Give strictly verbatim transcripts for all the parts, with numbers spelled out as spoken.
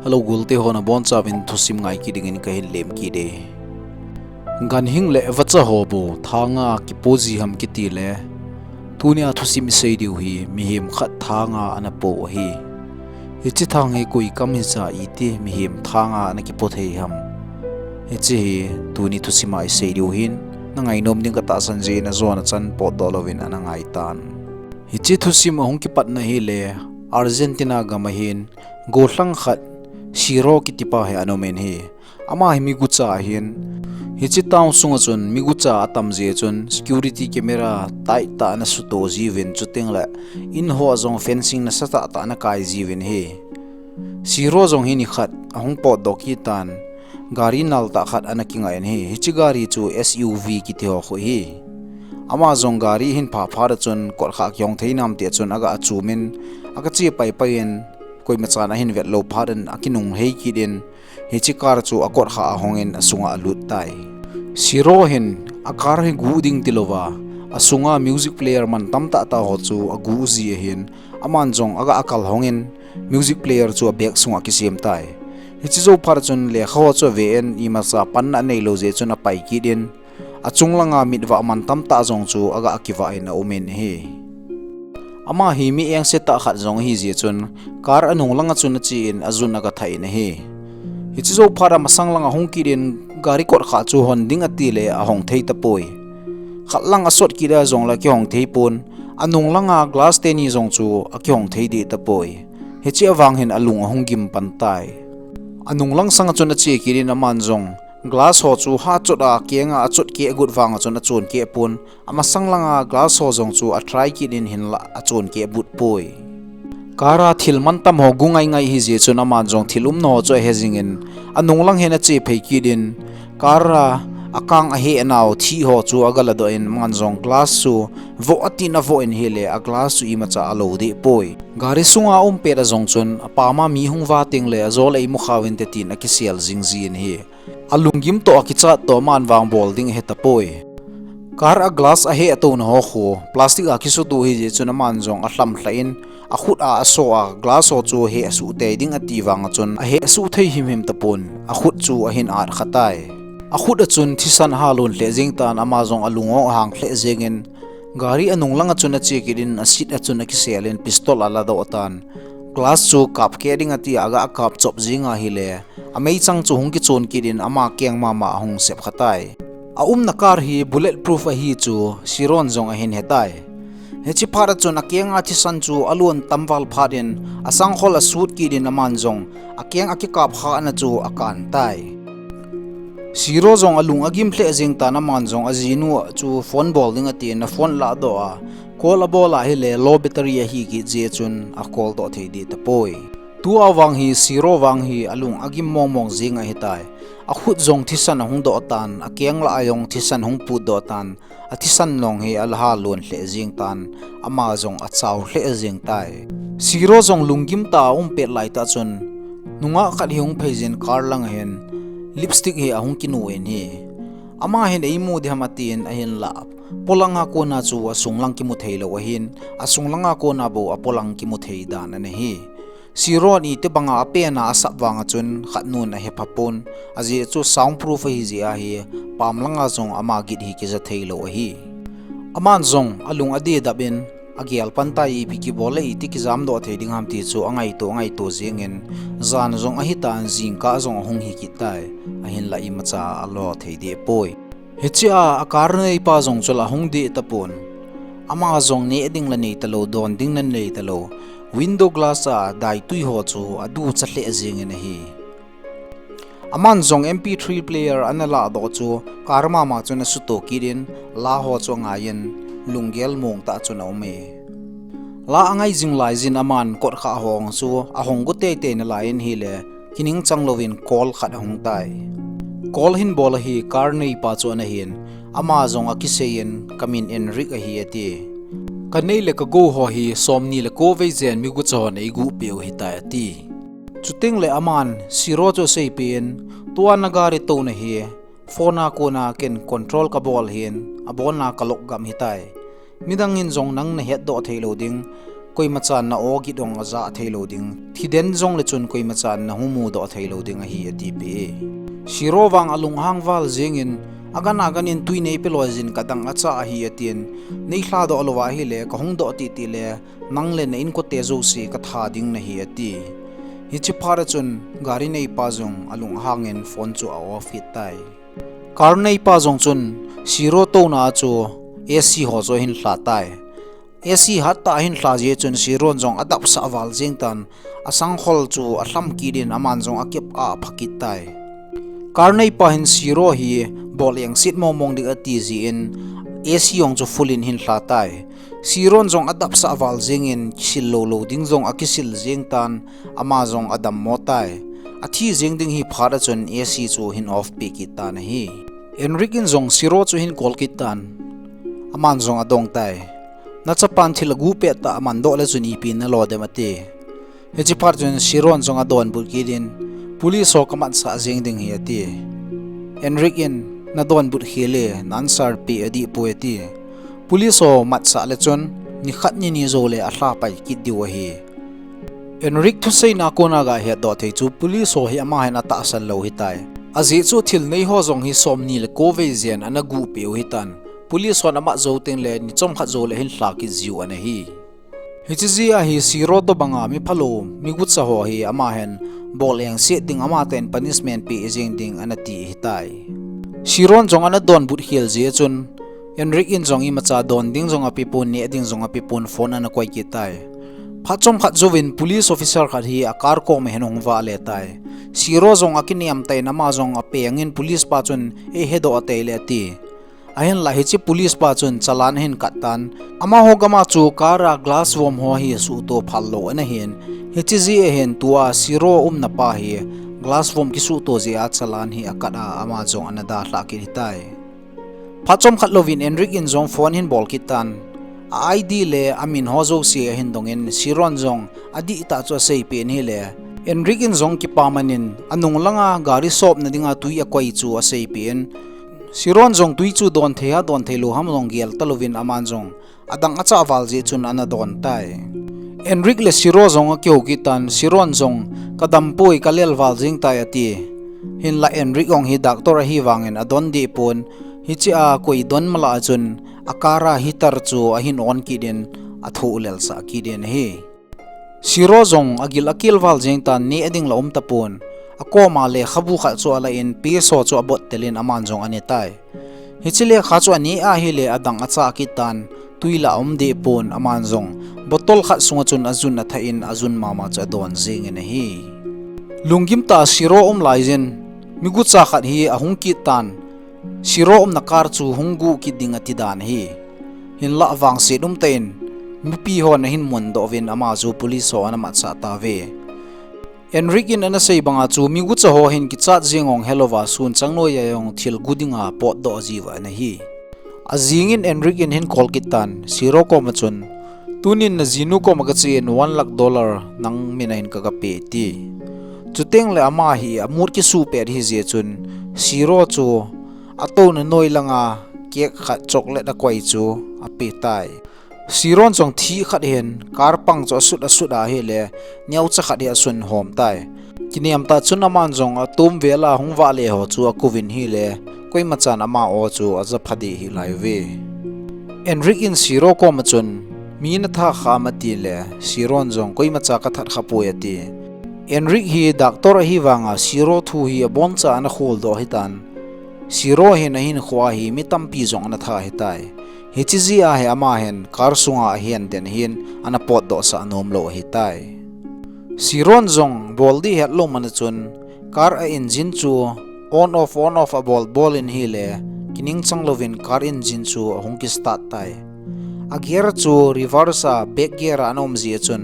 Hello, gulte ho nabonchauvin thusim ngai kit dingin kahin lem kit e. Ganhing le vacha ho bou thanga kipo ji ham kiti le, tunia thusim isei diu hi mihem khat thanga ana po ahi. Hiche thang hi koi kam hicha iti mihem thanga ana kipo thei ham? Hiche hi tuni thusima isei diu hin, nangainom ding katahsan jeh in ajona chan potdoh louvin ana ngaitan. Hiche thusim ahung kipatna hile, Argentina gam ahin, gollhang khat, Siro kitipa hi ana umin ahi. Ama hi migucha ahin. Hiche town sunga chun migucha atam jeh chun security camera tight tah ana suto jiuvin, chutengle in hoa jong fencing nasatah tah ana kai jiuvin ahi. Siro jong hi nikhat ahung potdoh kit tan, gari naltah khat ana kingah in ahi. Hiche gari chu S U V kiti ho khu ahi. Ama jong gari ahin pha phat a chun, kotkhah kihong thei nam tia chun aga achumin, aga che paipai in, koimachan ahin vetlou phat in akinunghei kit in, hiche car chu akotkhah ahongin asunga alut tai. Siro hin a car hi gu ding tilouva, asunga music player mantam tahtah ho chu agu ji ahin, aman jong aga akal hongin music player chu abag sunga akisem tai. Hiche jou phat a chun lekha ho chu aven, imacha panna aneilou jeh chun apai kit in, achung langa mitvah mantam tah jong chu aga akivah in aumin ahi. Ama hi mi engse tah khat jong ahi jeh chun, car anung langa chun achen ajun aga thah in ahi. Hiche jou phat a masang langa hung kit in, gari kotkhah chu hon ding atile ahong thei tapoi. Khat lang asot kit a jongle akihong thei pon, anung langa glass teni jong chu akihong thei deh tapoi. Hiche avang hin alung ahung gim pan tai. Anung lang sanga chun ache kit in aman jong glass ho chu hachot a kenga achot keh agot vanga chun achon keh pon, amasang langa glass ho jong chu atry kit in hinlah achon keh but poi. Car a thil mantam ho gu ngai ngai ahi jeh chun aman jong thil umna ho chu ahe jingin, anung lang hin ache phei kit in, car a akang ahe nau thih ho chu aga ladoh in, aman jong glass chu voh atin avoh in ahile, a glass chu imacha alou deh poi. Gari sunga aum pet a jong chun, apam a mi hung va tengle ajol eimu khau inte tin akisel jing jin ahi. Alunggim toh akichat toh aman vang bol ding ahe tapoi. Car a glass aheh atouna ho khu plastic a kisuto ahi jeh chun aman jong alhamlhah in, akhut a aso a glass ho chu heh suh tei ding ati vanga chun aheh suh thei himhim tapon, akhut chu ahin at kha tai. Akhut a chun thisan ahalon lheh jeng tan, ama jong alung ahang lheh jengin, gari anung langa chun ache kit in, aseat a chun akisel in pistol aladoh tan. Glass chu kap keh ding ati a aga akap chop jeng ahile, ameichang chu hung kichon kit in ama keng mama ahung sep kha tai. Aumna car hi bullet proof ahi chu Siron jong ahin he tai. Hiche phat a chun akeng a thisan chu alon tam val phat in, asangkhol asut kit in aman jong akeng akikap khahna chu akan tai. Siro jong alung agim lheh jeng tan, aman jong ajinu chu phone bol ding atin, aphone ladoh a, call abol ahile low battery ahi kit jeh chun acall doh thei deh tapoi. Tua vang hi Siro vang hi alung agim mong mong jeng ahitai. Akhut jong thisan ahung doh tan, akeng lah a jong thisan hung putdoh tan, athisan long hi ahalon lheh jeng tan, ama jong achao lheh jeng tai. Siro jong lunggim tah a aum pet laitah chun, nungah khat hi hung phei jin car lang ahin, lipstick hi ahung kinu in ahi. Ama hin eimu diham atin ahinlah, polanga kona chu asunglang kimu theilou ahin, asunglanga kona bou apolang kimu thei dan ana hi. Siron itobanga apena asap vanga chun khatnun ahepha pon, ajeh chu soundproof ahi jeh ahi, pam langa jong ama git hi kija theilou ahi. Aman jong alung adedap in, agel pan tai, ipi kibol le iti kijamdoh thei ding ham ti chu angaito, angaito jengin, jan jong ahitan, jingkah jong ahung hi kit tai, ahinlah imacha alo thei deh poi. Hichea a car neipa jong chu la hung deh tapon. Ama jong neh ding la nei talou, don ding la nei talou. Window glass a daitui ho chu aducha lheh jengin ahi. Aman jong M P three player ana ladoh chu car mama chun asuto kit in, la ho chu angaiyin, lunggel mong tah chun aume. La angai jing laijin aman kotkhah ho chu ahong go teitei nalaiyin ahile, kiningchang louvin call khat ahung tai. Call ahin bol ahi, car neipa chu ana hin, ama jong akiseiyin, kamin Enric ahi ati. Kanei le kagou ho hi somni le ko vei jen migucha hon eiguh peh u ahitai ati. Chutengle aman Siro chu aseipeh in, tua nagari touna hi phone a kona ken control kabol ahin, abona ka lock gam ahitai. Midang in jong nang nahetdoh theilou ding, koimachan na aw git ong aja theilou ding, thiden jongle chun koimachan na hung mudoh theilou ding ahi, atipeh e. Siro vang alunghang val jengin, agan agan in tui neipeh loi jin, kadang acha ahi, atin, neilhadoh louva ahile kahung doh titi le, nang le na inkote jouse katha ding nahi, ati. Hiche phat a chun gari neipa jong alunghangin phone chu a off kit tai. Car neipa jong chun Siro touna a chu AC ho chu ahin lha tai. AC hattah ahin lha jeh chun Siron jong adapsah val jeng tan, asangkhol chu alham kit in aman jong akep a apha kit tai. Car neipa hin Siro hi bol engset mongmong ding ati jeh in AC jong chu full in ahin lha tai. Siron jong adapsah val jengin kisil lou lou ding jong akisil jeng tan, ama jong adammo tai. Athi jeng ding hi phat a chun AC chu ahin off peh kit tan ahi. Enric in jong Siro chu ahin call kit tan, aman jong adong tai. Nachapan thil agu pet tah amandoh le chun ipi nalo dem, ati. Hiche phat chun Siron jong adonbut kit in, police ho kamatsah jeng ding ahi, ati. Enric in, nadonbut khel e, na answer peh adih poi, ati. Police ho matsah le chun nikhat nini joule alha pai kit diu ahi. Enric thuseina kona gahetdoh thei chu police ho hi ama hin atahsan lou ahitai. Ajeh chu thil nei ho jong hi somni le ko vei jen ana guhpeh u ahitan. Police hon amat jou tengle ni chomkhat joule ahin lha kit jiu ana hi. Hiche jeh a hi Siro tobanga mi phalou, mi gucha ho hi ama hin bol engset ding, amatah in punishment peh jeng ding ana ti ahitai. Siron jong ana donbut khel jeh chun Enric in jong imacha don ding jong apepon, neh ding jong apepon, phone ana koi kit tai. Phat chomkhat jouvin police officer khat hi a car koma hin ahung vahle tai. Siro jong akinem tah in ama jong apengin police pa chun eihedoh teile ati. Ahinlah hiche police pa chun challan ahin kat tan. Amaho gama chu car a glass vom ho hi suhto phal lou ana hin. Hiche jeh a hin tua Siro umna pa hi glass vom kisuhto jeh a challan hi akat a ama jong ana dalhah kit ahitai. Phat chomkhat louvin Enric in jong phone ahin bol kit tan. A ID le amin ho jouse ahin dongin Siron jong adihtah chu aseipeh in ahile, Enric in jong kipaman in anung langa gari sopna dinga tui akoi chu aseipeh in, Siron jong tui chu don thei ham don theilou ham jong gel talouvin aman jong adang achah val jeh chun ana don tai. Enric le Siro jong akihou kit tan, Siron jong, kadampoi, kalel val jeng tai, ati. Hinlah Enric jong hi doctor ahi vangin adon deh pon, hiche a koi don malah a chun a car a heater chu ahin on kit in athoh lelsah kit in ahi. Siro jong agil akel val jeng tan, neh ding la um tapon. Akoma lekhabu khat chu alan, paste ho chu abottel in aman jong ane tai. Hiche lekha chu ane ahile adang achah kit tan, tui la aum deh pon, aman jong bottle khat sunga chun ajun athah in ajun mama chu adon jengin ahi. Lunggim tah a Siro um laiyin, migucha khat hi ahung kit tan, Siro umna car chu hung guh kit ding ati dan ahi. Hinlah vangset umtah in, mipi hon ahin muandoh uvin ama chu police ho ana matsah tauve. Enric in ana sei banga chu migucha ho hin kichat jeng jong helouva sunchang noiya jong thil gu dinga potdoh jiuva ana hi. Ajingin Enric in ahin call kit tan, Siro koma chun, tunin najinu koma kachen one lakh dollar nang mina hin kagape, ati. Chutengle ama hi a mood kisuh pet ahijeh chun, Siro chu atouna noi langa cake khat chocolate akoi chu ape tai. Siron jong thih khat hin car pang chu asut asut ahile, neocha khat hi asun hom tai. Kinem tah chun aman jong atom vel a hung vahle ho chu akouvin ahile, koimachan ama aw chu ajapha deh hih laiuve. Enric in Siro koma chun, mi natha kham, atile, Siron jong koimacha kathat khapoi, ati. Enric hi doctor ahi vanga Siro thu hi aboncha ana kholdoh ahitan. Siro hin ahinkhoa hi mi tampi jong ana tha ahitai. Hiche jeh a hi ama hin car sunga ahen den hin ana potdoh sah nomlou ahitai. Siron jong bol ding hetlou man a chun car a engine chu on off on off abol bol in ahile, kiningchang louvin car engine chu ahung kistart tai. A gear chu reverse a back gear a ana um jeh a chun,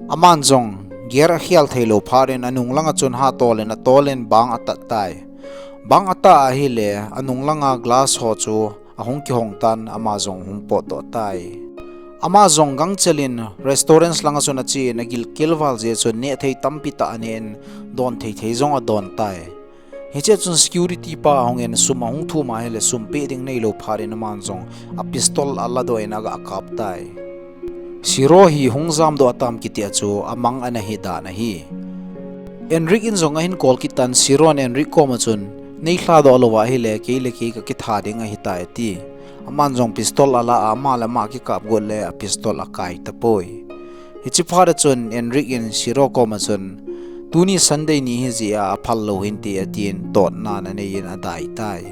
aman jong gear akhel theilou phat in anung langa chun hatol in atol in bang atat tai. Bang atah ahile, anung langa glass ho chu ahung kihong tan ama jong hung potdoh tai. Ama jong gangchel in restaurant langa chun achen, agilkel val jeh chun nehthei tampi tah anen, don thei thei jong adon tai. Hiche chun security pa ahungin sum ahung thum ahile, sum peh ding neilou phat in aman jong a pistol aladoh in aga kap tai. Siro hi hung jamdoh atam kiti a chu amang ana hi dan ahi. Enric in jong ahin call kit tan Siro in Enric koma chun, "Nei lhadoh lou ahile, kei le kei kakitha ding ahitai," ati. Aman jong pistol ala a, ama le ama kikap got le a pistol akai tapoi. Hiche phat a chun Enric in Siro koma chun, "Tuni Sunday ni hi jeh a aphal lou hinte," atin totna ana nei in adai tai.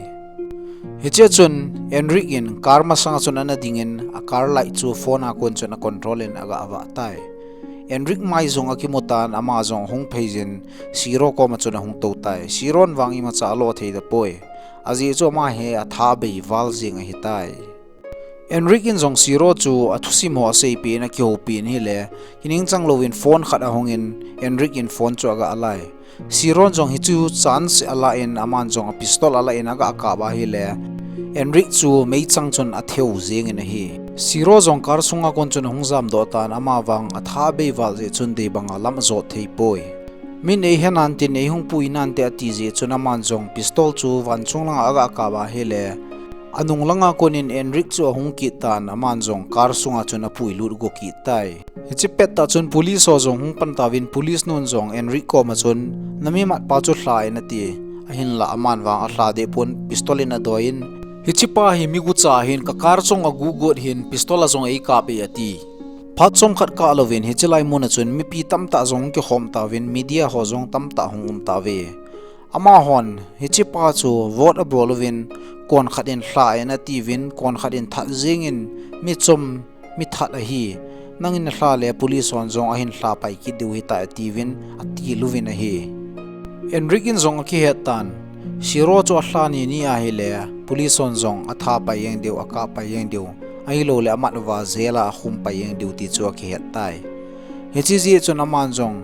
Hiche a chun Enric in car masang a chun ana ding in a car light chu phone a kon chun a control in aga vah tai. Enric mai jong akimu tan ama jong ahung phei jin Siro koma chun ahung tou tai. Siro in vang imacha alo thei tapoi. Ajeh chu ama hi atha bei val jing ahitai. Enric in jong Siro chu athusim ho aseipeh in akihoupi in ahile, kiningchang louvin phone khat ahung in Enric in phone chu aga alai. Siro in jong hichu chance ala in aman jong a pistol ala in aga kap ahile, Enric chu meichang chun atheu jeng in ahi. Siro jong car sunga kon chun ahung jamdoh tan ama vang atha bei val jeh chun dei banga lam ajot thei poi. Min eihe nante, eihung pui nante ati jeh chun aman jong pistol chu vanchung langa aga kap ahile, anung langa kon in Enric chu ahung kit tan aman jong car sunga chun apui lut go kit tai. Hiche pettah chun police ho jong hung pan tauvin police nun jong Enric koma chun, "Namimat pa chu lha in," ati. Ahinlah aman vang alha deh pon pistol in adoi in, "Hiche pa hi mi gucha ahin ka car chunga gu got hin pistol a jong eikap e," ati. Phat chomkhat kah louvin hiche lai mun a chun mipi tamtah jong hung kikhom tauvin media ho jong tamtah hung um tauve. Amahon hiche pa chu vote abol uvin konkhat in lha in atiuvin konkhat in that jeng in mi chom mi that ahi. Nangin nalha le police hon jong ahin lha pai kit diu ahitai atiuvin atil uvin ahi. Enric in jong akihet tan. Siro chu alha ni ni ahile police hon jong atha pai jeng diu, akap pai jeng diu. Ahilouleh amat uva jail a akhum pai jeng diu ti chu akihet tai. Hiche jeh chun aman jong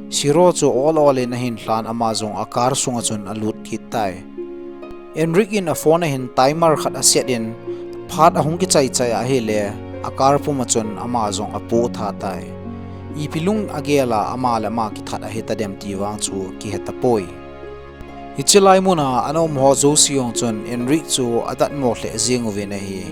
Siro chu ol ol in ahin lhan ama jong a car sunga chun alut kit tai. Enric in a phone ahin timer khat aset in phat ahung kichai chai ahile a car pum a chun ama jong apoh tha tai. Ipi lung agel a ama le ama kithat ahitadem ti vang chu kihe tapoi. Hiche lai mun a ana um ho jouse jong chun Enric chu adatmo lheh jeng uvin ahi.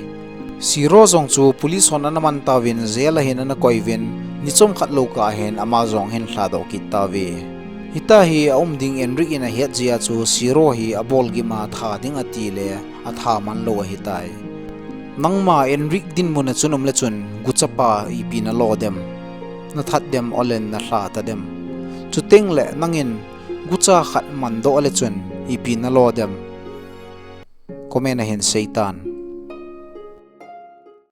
Siro jong chu police hon ana man tauvin jail a hin ana koi uvin, ni chomkhat lou kah hin ama jong ahin lhadoh kit tauve. Hitia hi aum ding Enric in ahet jeh a chu Siro hi abol gim a tha ding ati le atha man lou ahitai. Nangma Enric dinmun a chun um le chun guchapa ipi nalo dem? Nathat dem, olen nalha tadem? Chuteng le nangin gucha khat mandoh le chun ipi nalo dem? Comment a hin seitan.